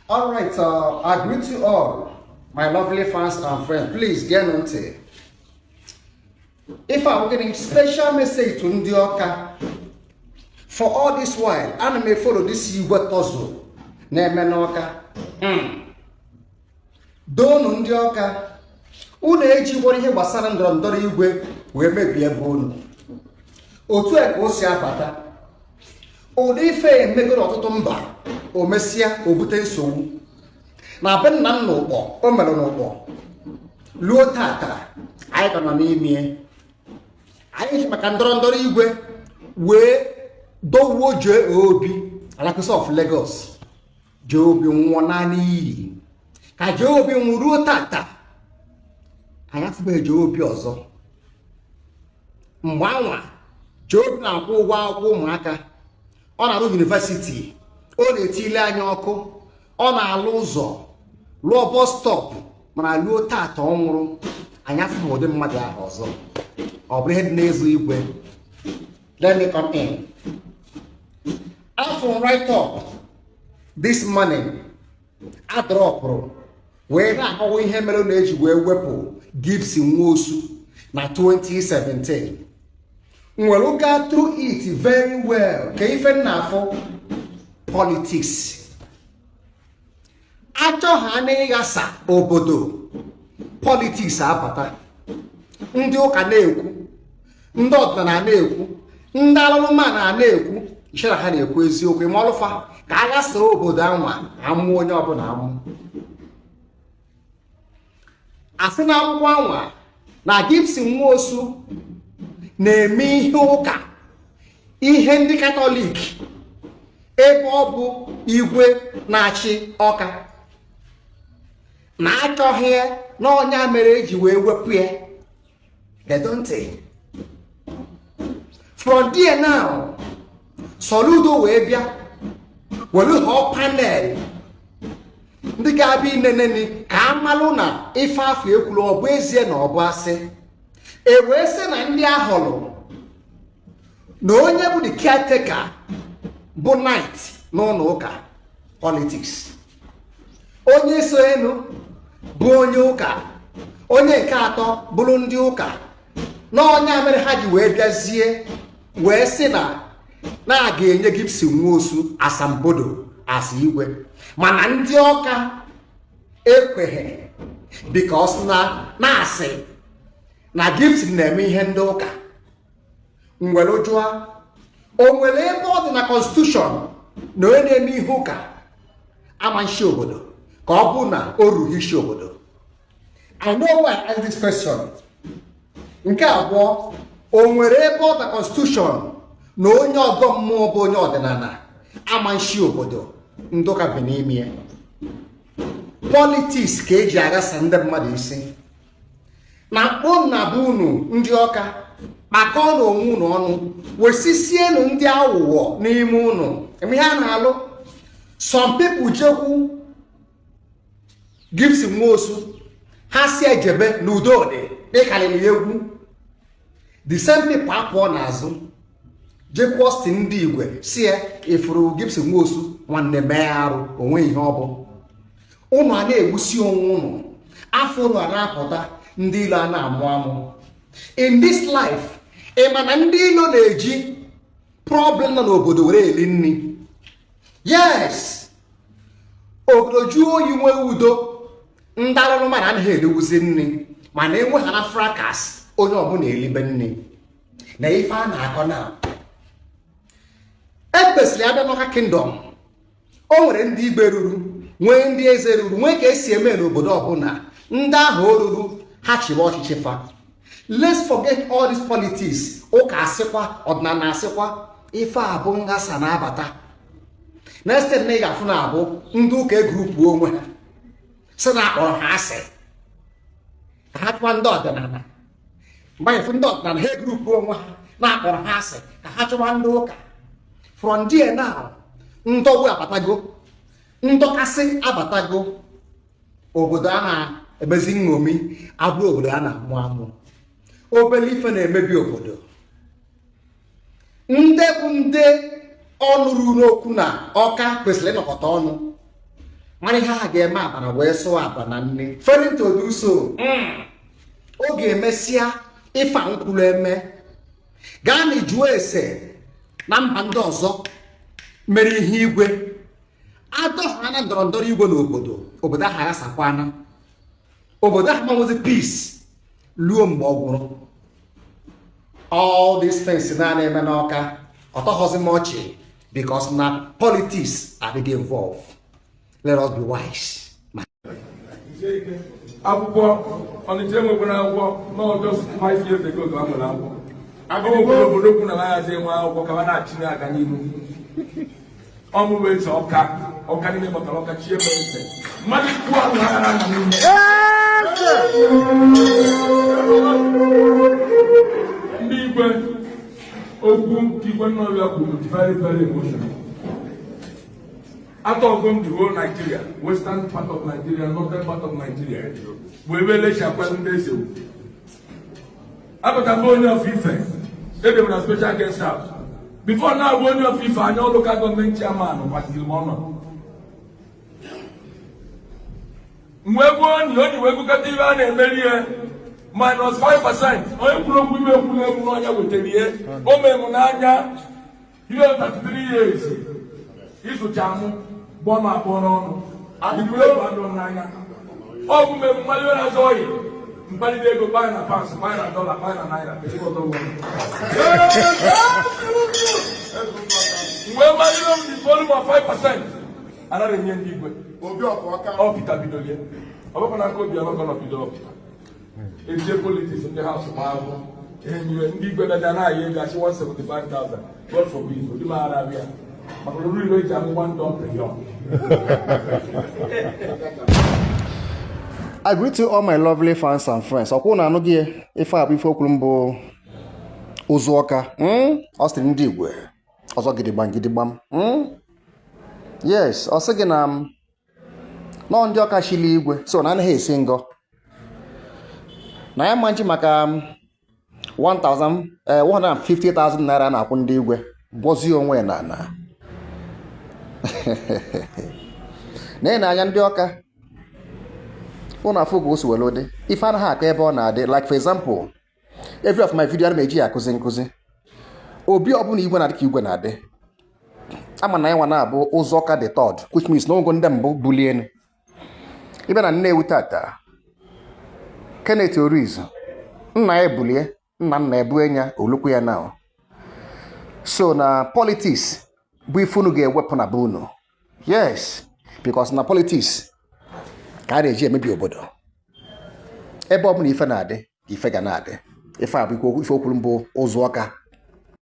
All right, I greet you all, my lovely fans and friends. Please get on to. If I'm getting special message to ndị Ọka, for all this while, ana m follow this Igwe tussle na-eme n'Ọka. Doonu ndị Ọka, unu ejikwara ihe gbasara ndọrọ ndọrọ igwe wee mebie ebe unu. Otu a ka o si abata. Ụdị ife emegoro ọtụtụ mba, o mesịa o bute nsogbu. Na be nna m n'Ụkpọ, o mere n'Ụkpọ. Luo tata, anyị ka nọ n'ime. Anyị ji maka ndọrọ ndọrọ igwe wee dọwuo J.O. Obi, Alakusa of Lagos. J.O. Obi nwụọ naanị iyi. Ka J.O. Obi nwụruo tata, anyị afụbeghị J.O. Obi ọzọ. Mgbe anwa, J.O. Obi na-akwụ ụgwọ akwụkwọ ụmụaka. Ọ na-arụ university, ọ na-etili anya ọkụ, ọ na-alụ ụzọ, lụọ bus stop, mana luo tata ọ nwụrụ, anyị afụghị ụdị mmadụ ahụ ọzọ. Ọ bụrụ ihe dị n'ezu igwe. Let me come in. Afọ write up this morning, a dropụrụ wee na-akọwa ihe mere na eji wee wepụ Gibson Nwosu na 2017. Nwere gaa through it very well ka ife m na-afụ politics. Achọ ha na ịghasa obodo, politics abata. Ndị ụka na-ekwu, ndị ọdịnala na-ekwu, ndị alụmana na-ekwu, ichere ha na-ekwu eziokwu ime ọlụfa ka a ghasa obodo anwa amụ onye ọbụla amụ. Asị na akwụkwọ anwa na Gibson Nwosu na-eme ihe ụka, ihe ndị Katọlik, ebe ọ bụ igwe na-achị Ọka na-achọghị ya n'ọnya mere eji wee wepụ ya. Gedo ntị. From there now, Soludo wee bịa were họọ panel ndị ga-abịa ineneni ka amalụ na ife afọ ekwuru ọ bụ ezie na ọ bụ asị. E wee sị na ndị ahọrọ na onye bụ the caretaker bụ knight n'ụlọ ụka, politics. Onye so enu bụ onye ụka, onye nke atọ bụrụ ndị ụka. N'ọnya mere ha ji wee bịazie wee sị na na-a ga-enye Gibson Nwosu asambodo asị igwe, mana ndị Ọka ekweghị because na na-asị na Gibson na-eme ihe ndị ụka. Nwere jụa, o nwere ebe ọ dị na constitution na onye na-eme ihe ụka ama nshi obodo, ka ọ bụ na o rughị isi obodo? I know why I ask this question. Nke abụọ, o nwere ebe ọ na constitution na onye ọgọ mmụọ bụ onye ọdịnala ama nshi obodo ndị ụka bi n'ime ya? Politics ka eji aghasa ndị mmadụ isi. Na mkpọ na bụ unu ndị Ọka kpakọọ n'onwe unu ọnụ, wesisienụ ndị aghụghọ n'ime unu eme ihe a na-alụ. Some people jekwu Gibson Nwosu, ha si ejebe n'udo dị dịkarịrị ya egwu. The same people apụọ n'azụ jekwu Austin ndị igwe si ya ifuru Gibson Nwosu nwanne mee arụ onwe ihe ọ bụ. Unu a na-egbusi onwe unu, afọ unu a na-apụta, ndị ilo a na-amụ amụ. In this life, ị ma na ndị ilo na-eji problem nọ n'obodo were eli nri? Yes, obodo jụọ oyi, nwee udo, ndị arụrụmana anaghị eriwuzi nri, mana enweghara fracas, onye ọbụla elibe nri. Na ife a na-akọ na ekpesịrị abịa n'Ọka Kingdom, o nwere ndị igwe ruru, nwee ndị eze ruru, nwee ka esi eme n'obodo ọbụla. Ndị ahụ o ruru, ha chịrị ọchịchị fa. Let's forget all these politics. Ụka asịkwa, ọdịnala asịkwa, ife a bụ nghasa na-abata. Next thing na ị ga-afụ na abụ ndị ụka egroupu onwe ha sị na akpọrọ ha asị ka ha chụwa ndị ọdịnala. Mgbe anyị fụ ndị ọdịnala, ha egroupu onwe ha na-akpọrọ ha asị ka ha chụwa ndị ụka. From there now, ndọgbu abatago, ndọkasị abatago. Obodo a na-emezi nṅomi abụrụ obodo a na-amụ amụ. Obere ife na-emebi obodo. Ndị bụ ndị ọnụ ruru n'okwu na Ọka kwesịrị ịnọkọta ọnụ. Mara ihe ha ga-eme abana wee sụọ abana nne. Failing to do so, ọ ga-emesịa ife a nkwuru eme. Gaa na jụọ ese na mba ndị ọzọ mere ihe igwe adọha na ndọrọ ndọrọ igwe n'obodo, obodo ahụ aghasakwana, obodo ahụ manwezi peace luo mgbe ọ gwụrụ. All these things na-eme n'Ọka ọtọghọzi m ọchị because na politics adịghị involved. Let us be wise. Akwụkwọ Ọnịcha enwekwara akwụkwọ nọ just 5 years ago ka ha nwere akwụkwọ. Agụrụ obodo kwu na ha hazi enwe akwụkwọ ka ha na-achịnye aga n'ihu. Ọmụmụ eze Ọka, Ọka niile gbakọrọ Ọka chie ebe eze mmadụ ikwu ahụ ha na n'ime ndị igwe. Okwu nke igwe Nnọbịa kwuru dị very, very emotional. Atọgo m the whole Nigeria, western part of Nigeria, northern part of Nigeria, bụ ebe elechiakwa ndị eze. Apụta m onye of Ife edebe na special guest house. Before na-abụ onye of Ife anya, local government chairman kwaziri m ọnọ wee gbuo onyi onyi wee gụkọta ihe a na-emeri ihe minus 5%. Onye kwuru okwu ime ekwu na-egwu n'ọnya wetara ihe o mere m n'anya. Ihe 33 years ịzụcha mụ gbọọ m akpọ n'ọnụ adịgburu adụ m n'anya. Ọ bụ mmemme mmadụ na-azọ oyi mkpalite ego kpaa na pounds, kpaa na dollar, kpaa na naira. Mgbe mmalite m the volume of 5% anaghị enye ndị igwe. Ọ Peter bidolie, ọ bụkwa na nke obi ọlọgọ nọ bido Peter ejie politics ndị house ma ahụ enyiwe ndị igwe bịa na-ayọ ego asị 175,000. God forbid, ụdị m ara abịa maka oruru iwe eji amụ one don per year. I greet you all, my lovely fans and friends. Ọkwụ na anụ gị ife a bụ ife okwuru mbụ ụzụ Ọka. Ọ sịrị ndị igwe ọzọ gidigbam gidigbam. Yes, ọ sị gị na nọọ ndị Ọka chili igwe so na anaghị esi ngọ na ya ma nji maka 150,000 naira na-akwụ ndị igwe gwọzie onwe na na na anya ndị Ọka. Ụnụ afụ ka o si were dị, ife anaghị akọ ebe ọ na-adị. Like for example, every of my video ana m eji ya akụzi nkụzi. Obi ọbụla igwe na-adị ka igwe na-adị ama na ya nwa na-abụ ụzọ Ọka the third, which means na ogo ndị mbụ bulie elu. Ịbịa na Nnewi tata, Kenneth Orizu nna ya bulie, nna nna ebue ya olukwu ya na so na politics bụ ife unu ga-ewepụ na be unu. Yes, because na politics ka a na-eji emebi obodo. Ebe ọbụla ife na-adị, ife ga na-adị. Ife a bụ ife okwuru mbụ ụzọ Ọka.